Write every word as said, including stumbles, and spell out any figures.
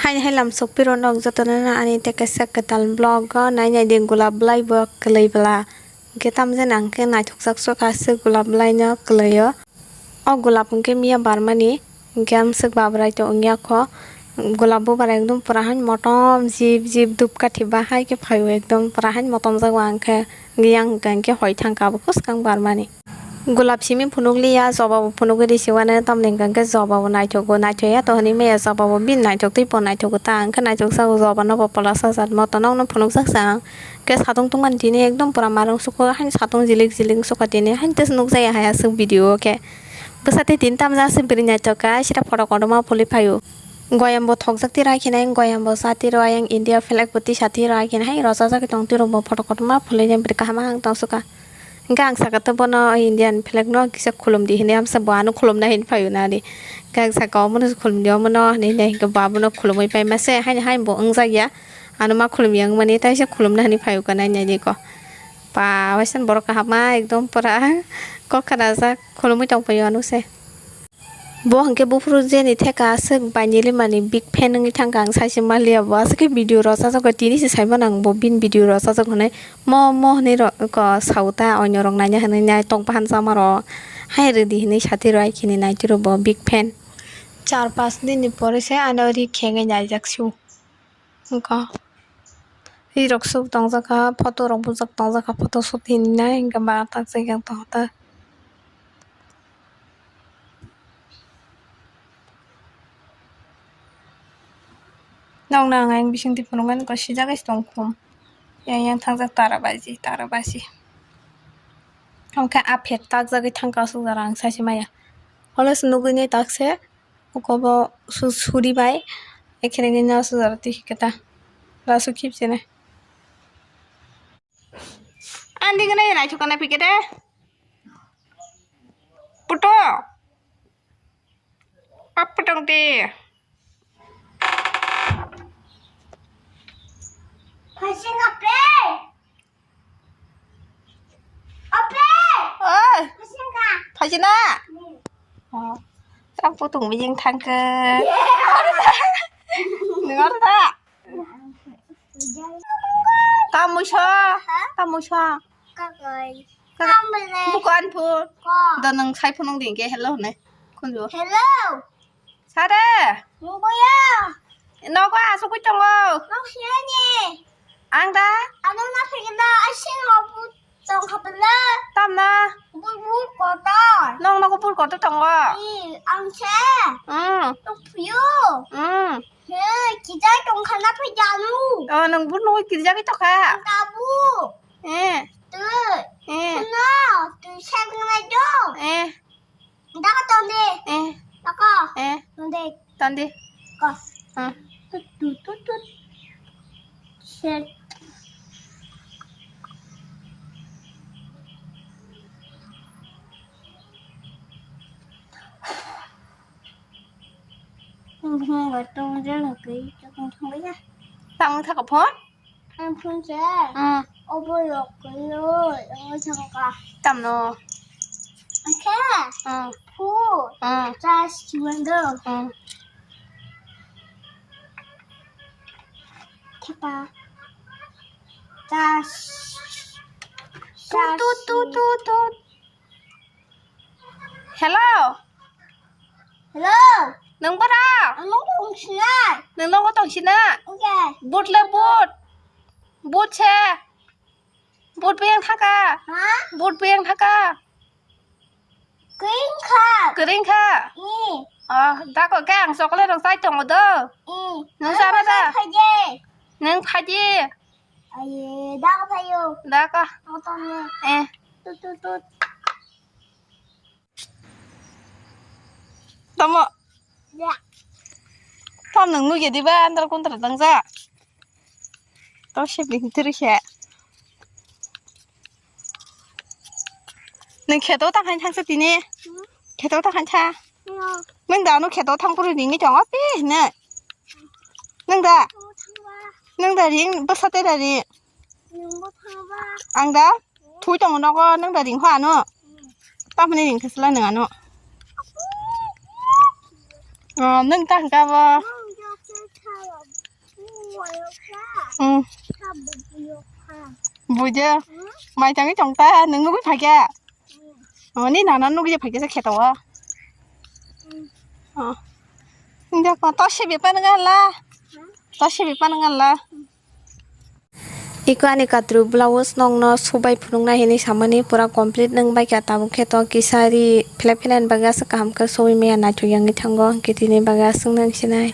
Haini hai lam sokpiro nok jotono no ani tei kaisa kwtal vlog o nai nai di gulab belai bo kwlwi bwla. Hwnkhe tamjani ang khe naithokjak sukha aswk gulab belai no kwlwi o. O gulab hwnkhe miya barmani hwnkhe amswk babrai to wngya kho. Gulab bubar ekdom pura haino motom jip jip dup kathi bahai khe phaio ekdom pura haino motomjak o ang khe. Yang hwnkhe hoi thangkha abo kwskang barmani. Gulab simi phunukliya, joba bo phunugwi risi uanai, tamni hwnkha khe joba bo naithogo, naithoya to hwnwi maya, joba bo bini naithok tei bo naithogo ta, hwnkhe naithok jago joba no bo pwla sajak moto nokno phunukjak sa ang. Khe satung tungmani tini ekdom pura marung sukha, haino satung jilik jilik sukha tini, haino tei nukjaya hai aswk video o khe. Bwsa tei tini tamjak aswk bwrwi naithok kha, sira photo kotorma phulwi phaio. Goyam bo thokjak tiro hai khe nai, goyam bo sa tiro, ayang India flag bo tisa tiro hai khe nai, hai rwchajagwi tong tiro bo photo kotorma phulwi nai bwrwi kaham ang tong sukha. Hingke ang saka to bono Indian flag no kisa khulum di hinui amsa bo ano khulum na hinui phaio na di. Hingke ang saka omono khulum di omono hinui hinui hingke bo abono khulumui pai mase haino haino bo wngjak ya. Ano ma khulum ya wngmani taisa khulum na hinui phaio ka nai nai di ko. Ba waisa borok kaham ma ekdom pura kok khana jak khulumui tong phaio ano se. Bo hwnkhe buphuru jeni theka aswk bai nili mani big fan wngwi thangkha, ang saisi manliya bo aswk khe video rwchajak bai tini se saimano ang bo bini video rwchajak hwnwi mo mo hwnwi rw-, ko sao ta oino rok naina hwnwi nai tong pahan chama rok hai rwdi hwnwi sati rw ai khini naitwi rw bo big fan. Char pas din ni pore se ano ri khengwi naijak su. Wngkha. Rirok suk tongjak kha, photo rok bujak tongjak kha, photo shoot hinwi nai hwnkhe ba tak se khe tong ta. Nokno ang ayang bising twi phunuknani kok sijak se tong khum. Yang yang thangjak tara baji, tara baji. Hwnkhe a phet takjagwi thangkha aswk jora ang saisi maya. Holo se nugwi nai tak se. Ukobo su-, suri bai ekhene nini aswk jora twi khe ta. Lasu khipchene. Andi gwnai naithok kana phikhe de. Puto. Ap putong de. Phasing ape. Ope! Oi! Phasing ka? Phasing na? Hmm. Oh. Chang putung bijing thangkhe. Nung aro da? Kamuisa? Ha? Kamuisa? Kakoi. Ka-, Kamle. Bukan pun. Ko. Da nung sai phunung ding ke hello ne. Kunjo. Hello. Sare. Nungguya. Nogo asugwi tongo. Nok siyani. Ang da? Ano na phikna asin hobu tong khapla. Tamna? Bul bul kotor. Nong nogo bul kotor tongo. I, ang se. Hmm. Tuk phiyo. Hmm. He, kijai tong khana phai janu. Oh, nong bul nogo kijai tokha. Tabu. Eh. Tu. Eh. Khuna, tu se khuna jo. Eh. Dako tonde. Eh. Dako. Eh. Tonde. Tonde. Ko. Hmm. Tut, tut, tut, tut. Set. Bumung gatong jang kei chakong thang ya. Tang thaka phone? Ang phone se. Hmm. Obo yok kei oi, oi thang ka. Tamno. Ake. Hmm. Phu. Hmm. Charge chiwando. Hmm. Thapa. Charge. Tut, tut, tut, tut, tut. Hello. Hello. Nung bora? Ang nung tong sinai. Nung nung tong sina? Okay. Boot le boot. Boot se. Boot biyang thaka. Ha? Boot biyang thaka. Kring kha. Kring kha. I. Oh, dako ke ang chocolate rok chai tongo do. I. Nung sana da? Phai de. Nung phai di. Aye, dako phayo. Dako. Ang tong ne. Eh. Tut tut tut. Tamo. Ya. Tam nang nugya diba andar kontra tangja. To se bini tiri se. Nang kheto tang hain thangsa tini. Hmm? Kheto tang hain tha. Ya. Nang da no kheto thang puru ringi tong api ne. Nang da. Kheto thang ba. Nang da ring basa te da ri. Ring bo thang ba. Ang da. Thui tongo nogo nwng da ring pha ano. Tamoni ring thasla nwng ano. Oh, nwng ta hwnkha bo. Nwng joto thalo Hmm. Bujo. Mai tangwi tong ta, nwng nugwi phaikha. Oh, ni nana nugwi phaikha se kheto o. Oh. Inda ko to se bepan ngala. To se bepan ngala. Iko ani katru blouse nokno subai phunuknai hinwi samani pura complete nwng bai kha, tabuk khe to kisa ri phlai phlai ni bagwi aswk kaham khe subai maya naithok yangwi thango, hwnkhe tini bagwi aswk nang sinai.